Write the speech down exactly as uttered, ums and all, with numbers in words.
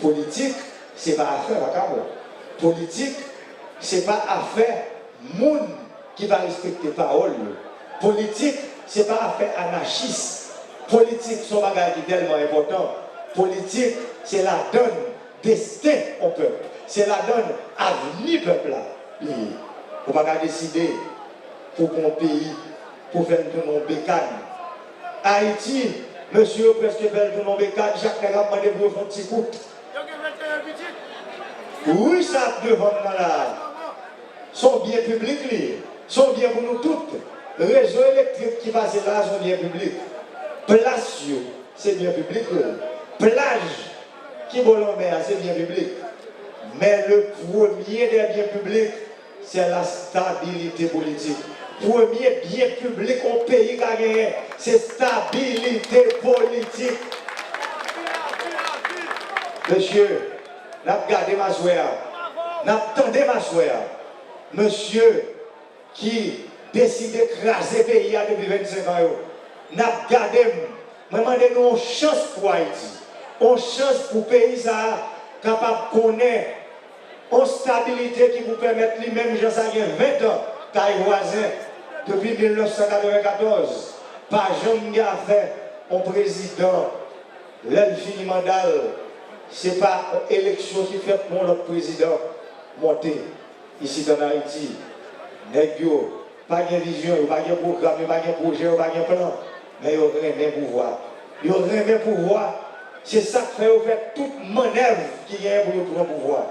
Politik, se pa afè vakabon. Politik, se pa afè moun ki pa respekte pawòl yo. Politik, se pa afè anachis. Politik, se yon bagay ki tèlman enpòtan. Politik, se ladann desten yon pèp. Se ladann avni pèp la li ye. Ou pa ka deside pou pran yon peyi, pou fè l tounen yon bekàn. Ayiti, mesye yo prèske fè l tounen yon bekàn, chak nèg ap mande pou yo fè yon ti kout. Ri sa ap devan m nan la a, se yon byen piblik li ye. Se yon byen pou nou tout. Rezo elektrik ki pase la a, se yon byen piblik. Plas yo, se byen piblik yo ye. Plaj ki bò lanmè a, se byen piblik. Men le premye dè byen piblik, se la stabilite politik. Premye byen piblik yon peyi ka genyen, se stabilite politik. Mesye, n ap gade m aswè a, n ap tande m aswè a. Mesye ki deside kraze peyi a depi vennsenk an yo, n ap gade m. Mwen mande nou yon chans pou Ayiti, yon chans pou peyi sa a kapab konnen yon stabilite ki pou pèmèt li, menm jan sa gen ven tan kay vwazen, depi mil nèf san katrevenkatòz, pa janm gen afè yon prezidan, lè l fini manda l, se pa yon eleksyon ki fèt pou yon lòt prezidan monte isit ann Ayiti. Nèg yo pa gen vizyon, yo pa gen pwogram, yo pa gen pwojè, yo pa gen plan, men yo renmen pouvwa. Yo renmen pouvwa, se sa k fè yo fè tout mannèv ki genyen pou yo pran pouvwa.